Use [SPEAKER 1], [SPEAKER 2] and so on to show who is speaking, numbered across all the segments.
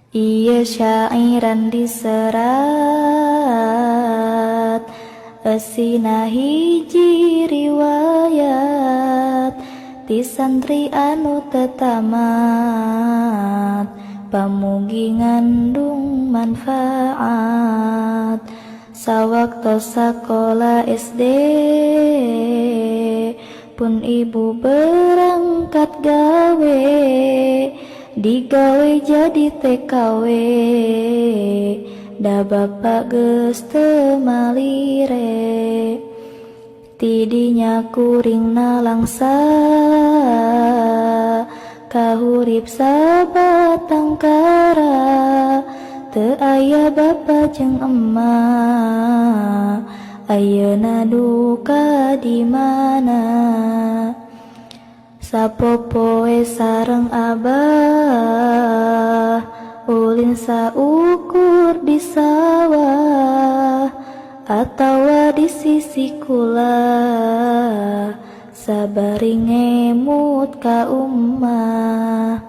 [SPEAKER 1] Ieu syairan diserat, eusina hiji riwayat ti santri anu teu tamat, pamugi ngandung manfaat. Sawaktos sakola SD, pun ibu berangkat gawe, digawe jadi TKW, da bapak geus teu malire. Tidinya kuring nalangsa, kahurip sabatang kara, teu aya bapa jeung emak. Ayeuna duka di mana? Sapopoe sareng abah ulin saukur di sawah atawa di sisi kula, sabari ngemut ka umah.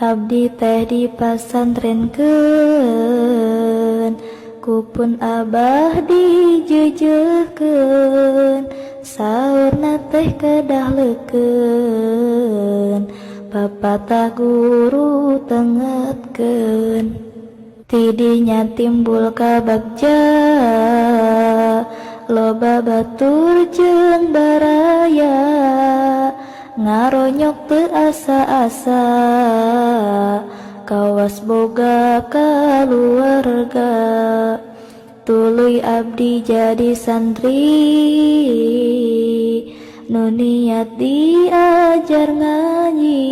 [SPEAKER 1] Abdi teh dipasantrenkeun, ku pun abah dijeujeuhkeun, saurna teh kedah leukeun, papatah guru tengetkeun. Tidinya timbul kabagja, loba batur jeung baraya, ngaronyok teu asa-asa, kawas boga kaluarga. Tuluy abdi jadi santri nu niat diajar ngaji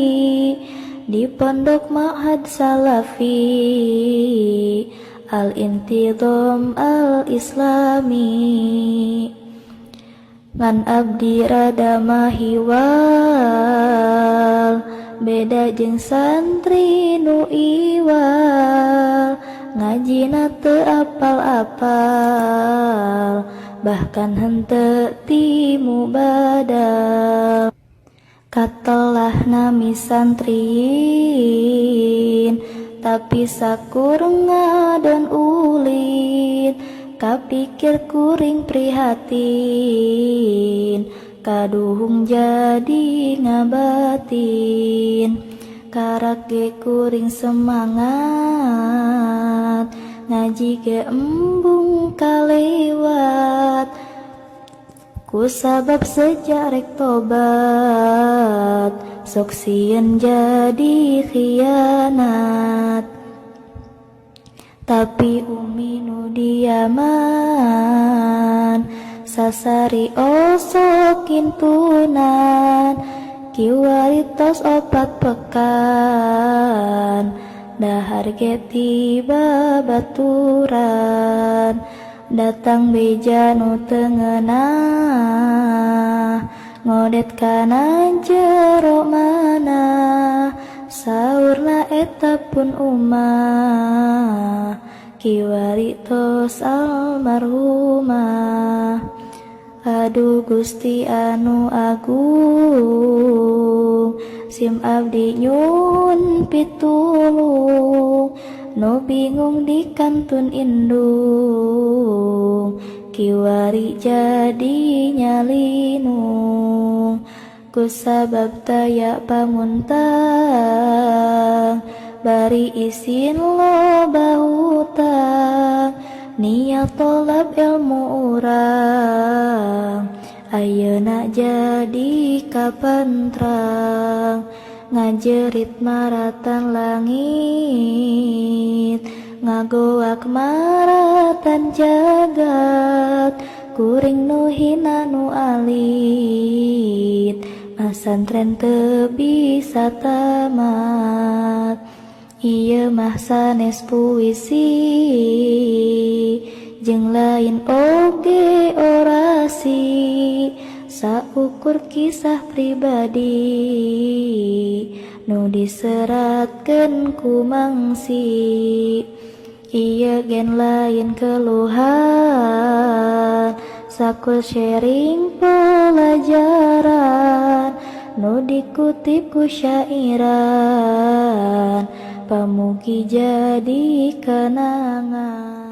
[SPEAKER 1] di pondok Ma'had Salafi Al Intidham Al Islami. Ngan abdi rada mahiwal, beda jeung santri nu iwal, ngajina teu apal-apal, bahkan henteu ti mubadal. Katelah nami santriin, tapi sakur ngadon ulin, kapikir kuring prihatin, kaduhung jadi ngabatin. Karak ge kuring semangat ngaji ge embung kalewat, ku sabab sejak rek tobat sok sieun jadi khianat. Tapi umi nu diaman sasari osok kintunan, kiwari tos 4 pekan dahar ge tiba baturan, datang beja nu teu ngeunah, ngodet kana jero manah, saurna eta pun umah kiwari tos almarhumah. Aduh Gusti anu agung, sim abdi nyuhun pitulung, nu bingung di kantun indung, kiwari jadi nyalinung, ku sabab taya pamuntang, bari isin loba hutang, niat tolab ilmu urang ayeuna jadi kapentrang, ngajerit maratan langit, ngagoak maratan jagat, kuring nu hina nu alit, masantren teu bisa tamat. Ieu mah sanes puisi jeung lain oge orasi, saukur kisah pribadi nu diseratkeun ku mangsi. Ieu gen lain keluhan, sakur sharing pelajaran nu dikutip ku syairan. Napa mugi jadi kenangan.